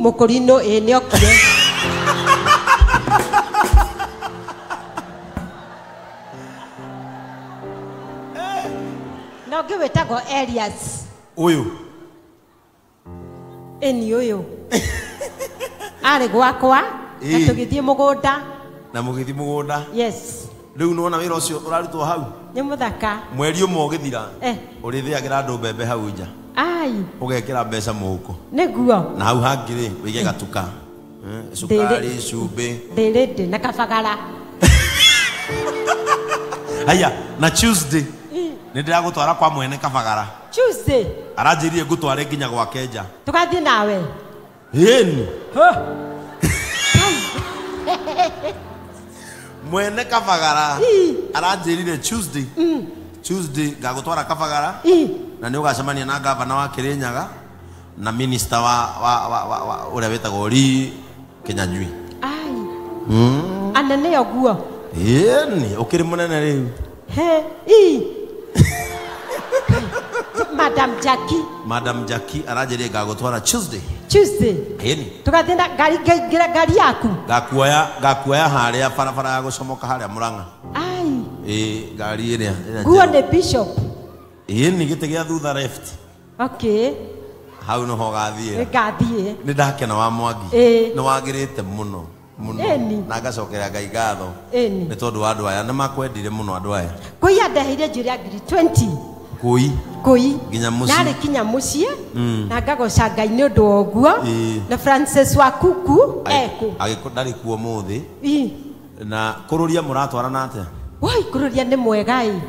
Mũkũrinũ ĩ nĩokire. Na ũngĩ wĩtagwo Elias. Ũyũ. Ĩni ũyũ. Arĩ gwakwa na tũgĩthiĩ mũgũnda. Na mũgĩthiĩ mũgũnda. Yes. Rĩu nĩwona wĩra ũcio ũrarutwo hau? Nĩ mũthaka. Mweri ũmwe ũgĩthira. Ũrĩthĩagĩra andũ mbembe hau nja. Ai. Ũgekĩra mbeca mũhuko. Nĩguo. Na hau hangĩ rĩ, wĩige gatuka. Cukari, cumbĩ. Ndĩrĩndĩ na kabagara. Haya, na Tuesday. Nĩ ndĩragũtwara kwa mwene kabagara. Tuesday. Aranjĩrire ngũtware nginya gwake nja. Tũgathiĩ nawe. Ĩni. Mwene kabagara aranjĩrire Tuesday. Tuesday ngagũtwara kabagara. Na nĩ ũgacemania na gavana wa Kirinyaga na minister wa ũrĩa wĩtagwo Lee Kinyanjui. Ai. Anene ũguo. Ĩni, ũkĩrĩ mũnene rĩu. He, ii. Madam Jackie. Madam Jackie aranjĩrire ngagũtwara Tuesday. Tuesday. Ĩni. Tũgathiĩ na ngari ngaingĩra ngari yaku. Ngakuoya harĩa barabara ya gũcomoka harĩa Murang'a. Ai. Ĩ ngari ĩrĩa. Nguo nĩ Bishop. Ĩni gĩtĩ gĩa thutha left. Okay. Hau nĩho ũgathiĩra. Ngathiĩ. Nĩ ndakena wa Mwangi. Nĩ wagĩrĩte mũno. Mũno. Na ngacokera Ngai ngatho. Nĩ tondũ wa andũ aya nĩ makwendire mũno andũ aya. Kũi andeheire njũrĩ ya ngiri 20. Kũi. Kũi. Nginya mũciĩ. Narĩ kinya mũciĩ. Na ngagoca Ngai nĩ ũndũ wa ũguo. Na Francis wa Kuku ekũ. Agĩkũ ndarĩ kuo ũmũthĩ. Na kũrũria mũratwarana atĩa? Woi kũrũria nĩ mwega ĩ.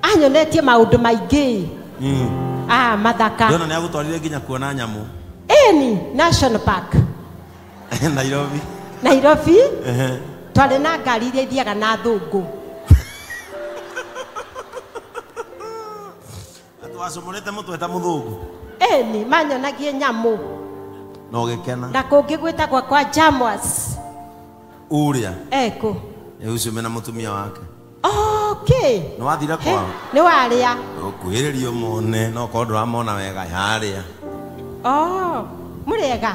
Anyonetie maũndũ maingĩ. Ah, mathaka. Ndona nĩ agũtwarire nginya kuona nyamũ. Ĩni, National Park. Nairobi. Nairobi. Twarĩ na ngari iria ithiaga na thũngũ. Twacomorete mũtwe ta mũthũngũ. Ĩni, manyonagie nyamũ. Na ũgĩkena. Na kũngĩ gwĩtagwo kwa Jamwas. Ũrĩa? Ekũ. Ũcio mena mũtumia wake. Okay. Nĩ wathire kwao? Nĩ warĩa. Ũkuhĩrĩrio mone no korwo ndũramona wega harĩa. Oh, mũrĩega.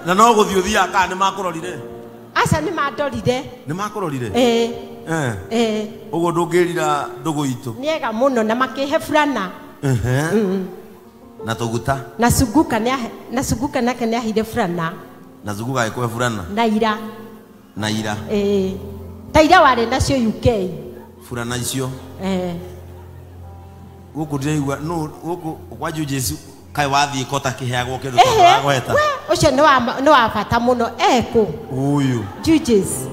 Na no gũthiĩ ũthiaga kana nĩ makũrorire? Aca nĩ mandorire. Nĩ makũrorire? Ĩĩ. Ĩĩ. Ũguo ndũngĩrira ndũgũ itũ. Nĩega mũno na makĩhe burana. Na tũguta. Na Suguka na Suguka nake nĩ aheire burana. Na Suguka agĩkũhe burana. Na ira. Na ira. Ĩĩ. Ta ira warĩ nacio UK. Burana icio. Gũkũ ndĩraigua no gũkũ kwa Jesu kaĩ wathiĩ kota kĩheagwo kĩndũ tondũ Ũcio nĩ wa bata mũno ekũ. Ũyũ. Judges.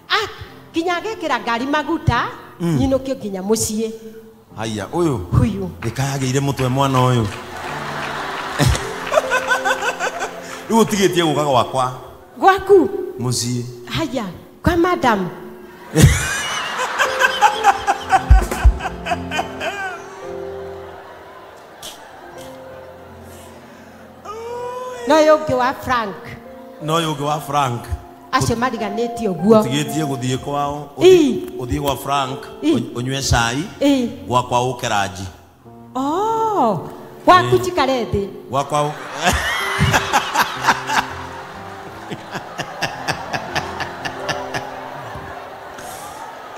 Ah, nginya agĩkĩra ngari maguta nyinũkio nginya mũciĩ. Haya, ũyũ. Huyu. Gĩkayagĩire mũtwe mwana ũyũ. Rĩu ũtigĩtie gũka gwakwa. Gwaku? Mũciĩ. Haya, kwa madam. No ũyũ ũngĩ wa Frank. No ũyũ ũngĩ wa Frank. Acio mariganĩtie ũguo. Ũtigĩtie gũthiĩ kwao, ũthiĩ gwa Frank, ũnyue cai, gwakwa ũke ranji. Oh, gwaku njikare thĩ. Gwakwa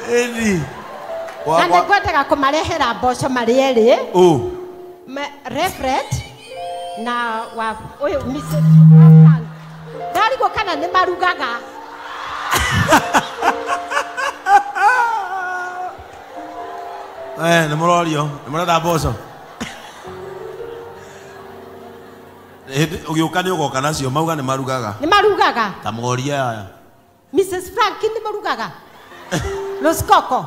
Ĩni. Na nĩ ngwendaga kũmarehera mboco marĩ erĩ. Reverend na wa ũyũ Mrs. Frank. Ndarigwo kana nĩ marugaga. Nĩ mũrorio, nĩ mũrenda mboco. Ũgĩũka nĩ ũgoka nacio mauga nĩ marugaga. Nĩ marugaga. Ta mũgorie aya. Mrs. Frank nĩ marugaga. Los Coco.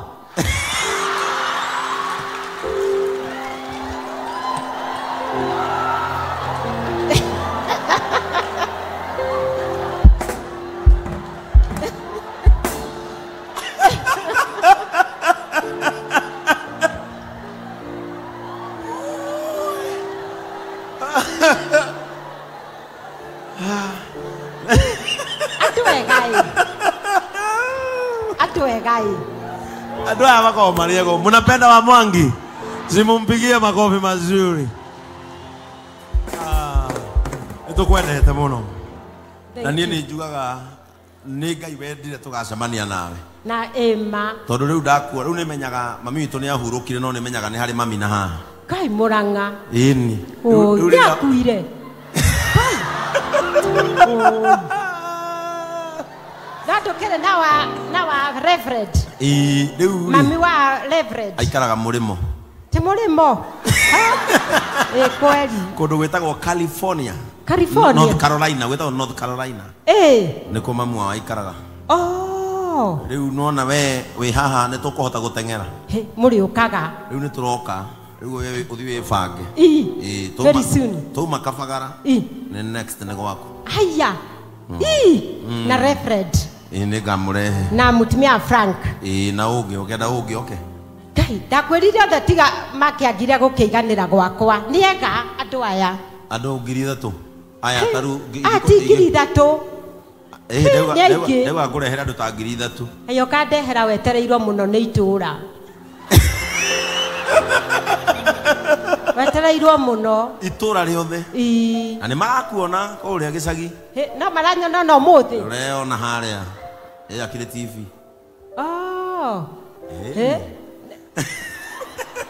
Andũ aya makoragwo marĩ ego. Mũnapenda wa Mwangi? Simumpigie makofi mazuri. Nĩtũkwendete mũno. Na niĩ nĩ njugaga nĩ Ngai wendire tũgacemania nawe. Na ĩma. Tondũ rĩu ndakua, rĩu nĩmenyaga mami witũ nĩ ahurũkire no nĩmenyaga nĩ harĩ mami na haha. Ngai Murang'a. Ĩni. Rĩu nĩakuire. Ndatũkĩre na wa Reverend. Ĩĩ, rĩu mami wa Reverend. Aikaraga mũrĩmo. Ti mũrĩmo. Ĩ kweli. Kũndũ gwĩtagwo California. California. North Carolina, gwĩtagwo North Carolina. Ĩ. Nĩkuo mamu wao aikaraga. Oh. Rĩu nona we wĩ haha nĩ tũkũhota gũteng'era. Mũrĩũkaga. Rĩu nĩ tũroka. Rĩu we ũthiĩ wĩbange. Ĩ. Very soon. Tũma Kabagara. Ĩ. Nĩ next nĩ gwaku. Haya. Ĩ. Na Reverend. Ĩ nĩ ngamũrehe. Na mũtumia Frank. Ĩ na ũngĩ ũkenda ũngĩ oke. Ngai ndakwĩrire othe tiga makĩagire gũkĩiganĩra gwakwa. Nĩ ega andũ aya. Andũ 3,000. Aya taru ti 3,000. Ndauga ngũrehera andũ ta 3,000. Ayo kandehera wetereirwo mũno nĩ itũra. Wetereirwo mũno. Itũra rĩothe. Ii. Na nĩ marakuona kũrĩa gĩcagi. No maranyona no mũthĩ. Ũreona harĩa. Ĩ akĩrĩ TV. Oh.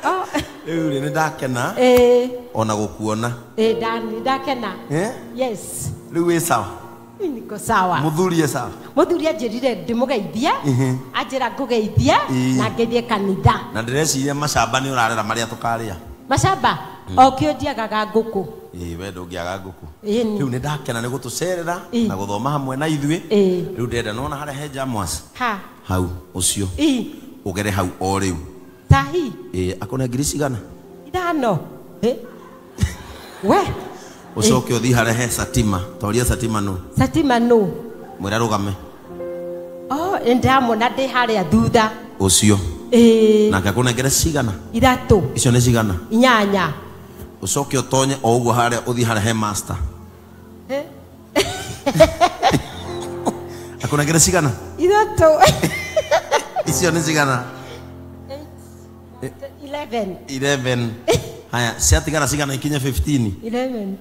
Oh. Rĩu rĩ nĩ ndakena. Ona gũkuona. Ndani ndakena. Yes. Rĩu wĩ sawa. Niko sawa. Mũthuri e sawa. Mũthuri anjĩrire ndĩmũgeithie. Anjĩra ngũgeithie na ngeithie kanitha. Na ndĩreciria macamba nĩ ũrarera marĩa tũkarĩa. Macamba? O kĩo ndiagaga ngũkũ. Ĩ we ndũngĩaga ngũkũ. Rĩu nĩ ndakena nĩ gũtũcerera na gũthoma hamwe na ithuĩ. Rĩu ndĩrenda nona harĩa he Jamwas. Ha. Hau ũcio. Ũgere hau o rĩu. Tahi. Ĩ akone ngiri cigana? 5. We. Ucoke uthi harĩa he Satima. Toria Satima nũ? Satima nũ? Mwĩre arũgame. Oh, ndamona ndĩ harĩa thutha. Ũcio. Ĩĩ. Nake akũnengere cigana? 3. Icio nĩ cigana? 8. Ucoke ũtonye o ũguo harĩa ũthiĩ harĩa he master. Akũnengere cigana? 3. Icio nĩ cigana? 11. 11. Haya, ciatigara cigana ikinye 15? 11.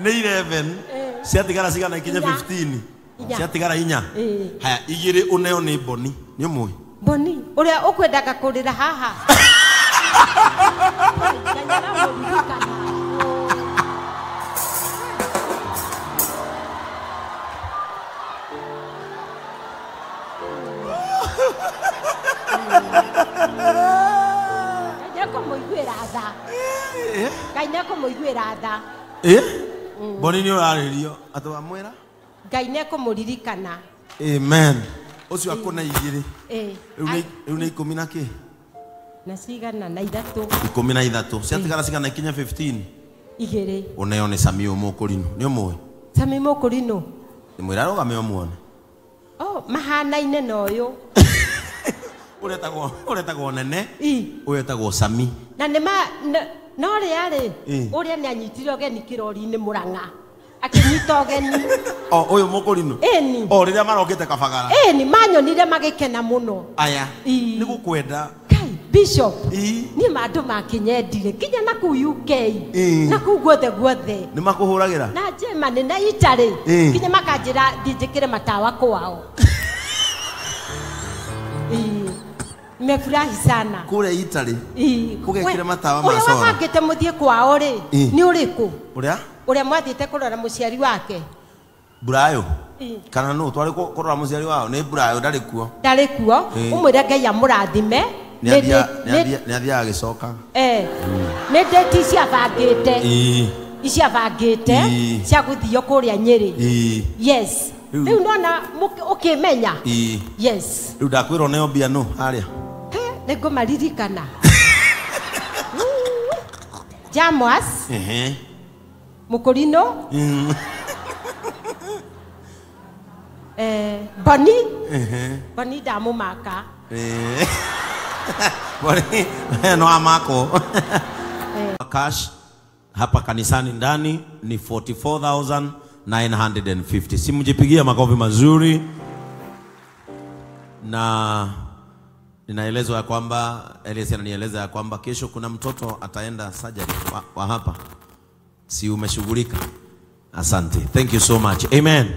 Nĩ 11. Ciatigara cigana ikinye 15? Ciatigara 4. Haya, 2 ũneo nĩ Boni. Nĩ ũmũĩ? Boni, ũrĩa ũkwendaga kũrĩra haha. Ngai nĩekũmũiguĩra tha. Boni nĩ ũrarĩrio atĩ wamwĩra? Ngai nĩekũmũririkana. Amen. Ũcio akũne 2. Rĩu nĩ 10 na kĩ? Na cigana na 3. 13. Ciatigara cigana ikinye 15? 2. Ũneo nĩ Sami Mũkũrinũ. Nĩ ũmũĩ? Sami Mũkũrinũ. Mwĩre arũgame ũmuone. Oh, mahanaine na ũyũ. Ũretagwo Nene. Ũyũ etagwo Sami. Na nĩ ma no rĩa rĩ ũrĩa nĩ anyitire ũgeni kĩrori-inĩ Mũrang'a. Akĩnyita ũgeni. O ũyũ Mũkũrinũ? Ĩni. O rĩrĩa marokĩte Kabagara. Ĩni, manyonire magĩkena mũno. Aya. Nĩ gũkwenda. Kai Bishop. Niĩ ma andũ makĩnyendire kinya na kũu UK. Na kũu guothe guothe. Nĩ makũhũragĩra? Na Germany na Italy. Kinya makanjĩra thiĩ njĩkĩre matawa kwao. Nimefurahi sana. Kule Italy. Kugekire matawa ma sora. Ũrĩa wabangĩte mũthiĩ kwao rĩ, nĩ ũrĩkũ? Ũrĩa? Ũrĩa mwathiĩte kũrora mũciari wake. Burayo. Kana nũ twarĩ kũrora mũciari wao? Nĩ Burayo ndarĩ kuo. Ndarĩ kuo. Ũmwĩre Ngai amũrathime. Nĩ athiaga agĩcoka. Nĩ date ciabangĩte. Iciabangĩte cia gũthio kũrĩa Nyĩrĩ. Yes. Rĩu nona ũkĩmenya. Yes. Rĩu ndakwĩrwo nĩo mbia nũ harĩa. Nĩngũmaririkana. Jamwas. Mũkũrinũ. Boni. Boni ndamũmaka. Boni no amako. Cash hapa kanisani ndani ni 44,950. Simjipigia makofi mazuri. Na ninaelezwa ya kwamba Elias ananieleza ya kwamba kesho kuna mtoto ataenda surgery wa hapa. Si umeshughulika? Asante. Thank you so much. Amen.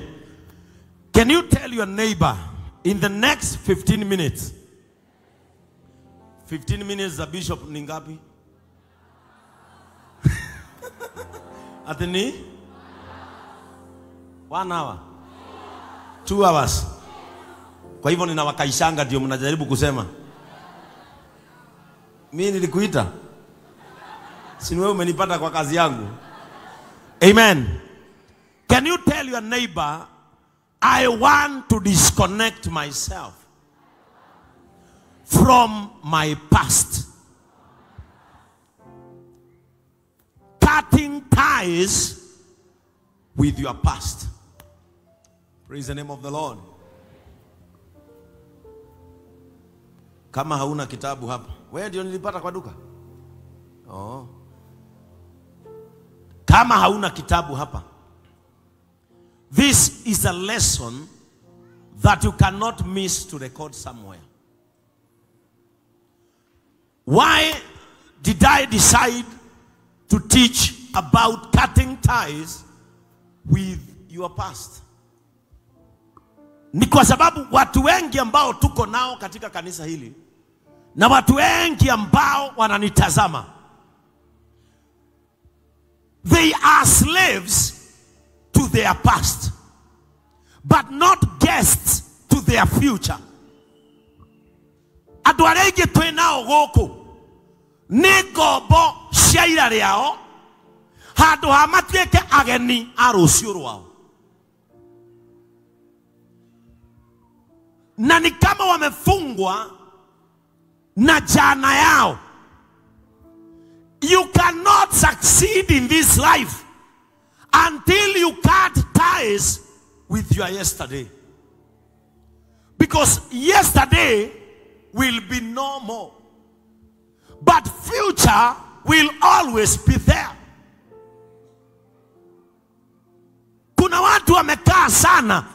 Can you tell your neighbor in the next 15 minutes? 15 minutes za bishop ni ngapi? Ati ni? 1 hour. 2 hours. Kwa hivyo ninawakaishanga ndio mnajaribu kusema. Mimi nilikuita. Si wewe umenipata kwa kazi yangu. Amen. Can you tell your neighbor, I want to disconnect myself from my past. Cutting ties with your past. Praise the name of the Lord. Kama hauna kitabu hapa, wewe ndio nilipata kwa duka. Oh. Kama hauna kitabu hapa, this is a lesson that you cannot miss to record somewhere. Why did I decide to teach about cutting ties with your past? Ni kwa sababu watu wengi ambao tuko nao katika kanisa hili na watu wengi ambao wananitazama, they are slaves to their past, but not guests to their future. Andũ arĩa aingĩ twĩ nao gũkũ nĩ ngombo cia ira rĩao, handũ ha matuĩke ageni a rũciũ rwao. Na ni kama wamefungwa na jana yao. You cannot succeed in this life until you cut ties with your yesterday. Because yesterday will be no more, but future will always be there. Kuna watu wamekaa sana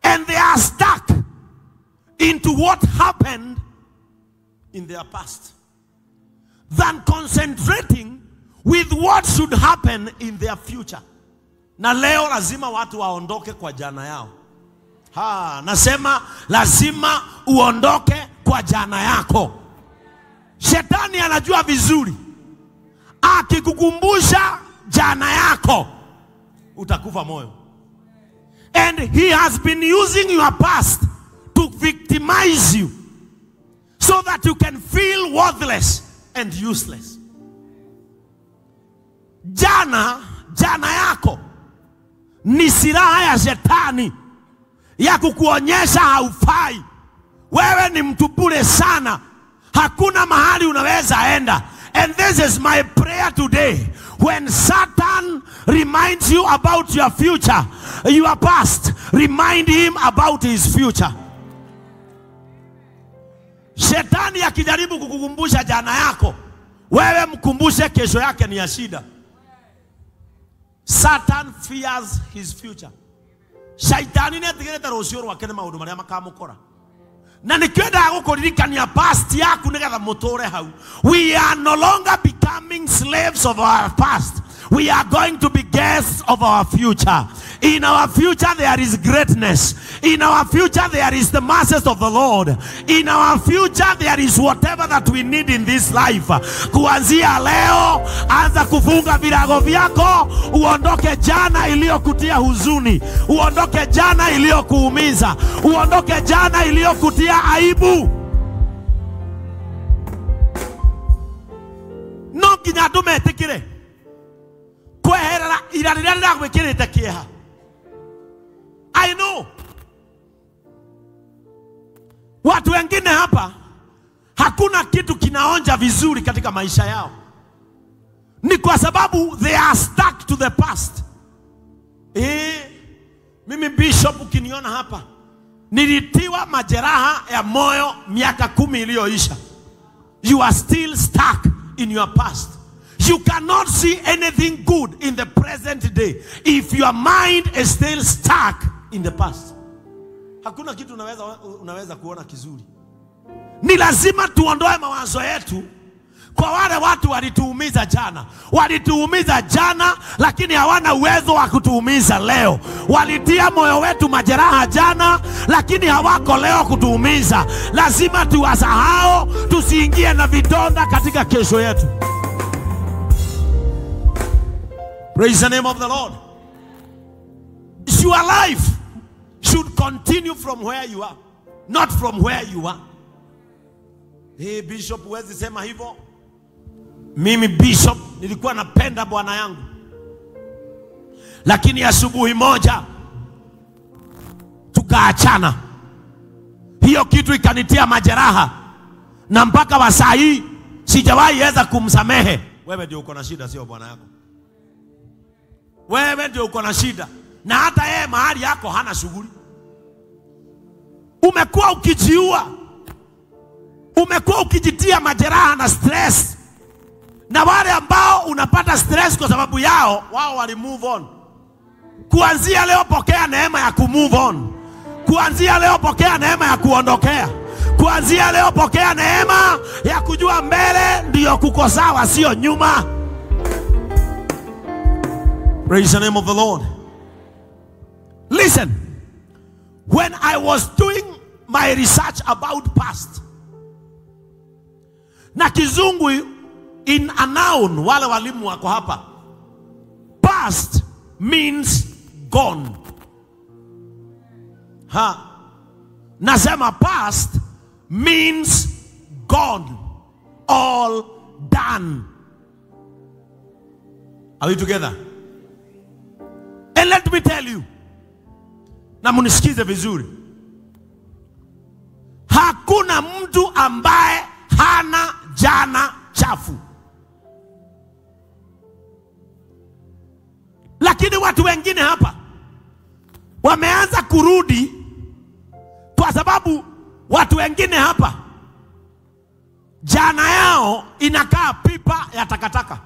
and they are stuck into what happened in their past than concentrating with what should happen in their future. Na leo lazima watu waondoke kwa jana yao. Ha, nasema lazima uondoke kwa jana yako. Shetani anajua vizuri, akikukumbusha jana yako utakufa moyo. And he has been using your past to victimize you so that you can feel worthless and useless. Jana yako ni silaha ya shetani ya kukuonyesha haufai. Wewe ni mtu bure sana. Hakuna mahali unaweza enda. And this is my prayer today. When Satan reminds you about your future, your past, remind him about his future. Shetani akijaribu kukukumbusha jana yako, wewe mkumbushe kesho yake ni ya shida. Satan fears his future. Shaitani nĩ atigĩrĩte rũciũ rwake nĩ maũndũ marĩa makamũkora. Na nĩkĩo gũkũririkania past yaku nĩgetha mũtũre hau. We are no longer becoming slaves of our past. We are going to be guests of our future. In our future there is greatness. In our future there is the mercies of the Lord. In our future there is whatever that we need in this life. Kuanzia leo, anza kufunga virago vyako, uondoke jana iliyokutia huzuni, uondoke jana iliyokuumiza, uondoke jana iliyokutia aibu. No nginya andũ metĩkĩre kweherera ira rĩrĩa rĩragwĩkĩrĩte kĩeha. I know watu wengine hapa hakuna kitu kinaonja vizuri katika maisha yao. Ni kwa sababu they are stuck to the past. Mimi bishop ukiniona hapa, nilitiwa majeraha ya moyo miaka 10 iliyoisha. You are still stuck in your past. You cannot see anything good in the present day if your mind is still stuck in the past. Hakuna kitu unaweza kuona kizuri. Ni lazima tuondoe mawazo yetu kwa wale watu walituumiza jana. Walituumiza jana, lakini hawana uwezo wa kutuumiza leo. Walitia moyo wetu majeraha jana, lakini hawako leo kutuumiza. Lazima tuwasahau, tusiingie na vidonda katika kesho yetu. Praise the name of the Lord. Your life should continue from where you are, not from where you are. Hey, Bishop, huwezi sema hivyo. Mimi Bishop nilikuwa napenda bwana yangu, lakini asubuhi moja tukaachana. Hiyo kitu ikanitia majeraha, na mpaka wa saa hii sijawahi weza kumsamehe. Wewe ndio uko na shida, sio bwana yako. Wewe ndio uko na shida, na hata yeye mahali yako hana shughuli. Umekuwa ukijiua, umekuwa ukijitia majeraha na stress. Na wale ambao unapata stress kwa sababu yao, wao wali move on. Kuanzia leo pokea neema ya ku move on. Kuanzia leo pokea neema ya kuondokea. Kuanzia leo pokea neema ya kujua mbele ndiyo kuko sawa, sio nyuma. Praise the name of the Lord. Listen, when I was doing my research about past, na kizungu in a noun, wale walimu wako hapa, past means gone. Ha. Nasema past means gone, all done. Are we together? And let me tell you, na munisikize vizuri, hakuna mtu ambaye hana jana chafu. Lakini watu wengine hapa wameanza kurudi, kwa sababu watu wengine hapa jana yao inakaa pipa ya takataka.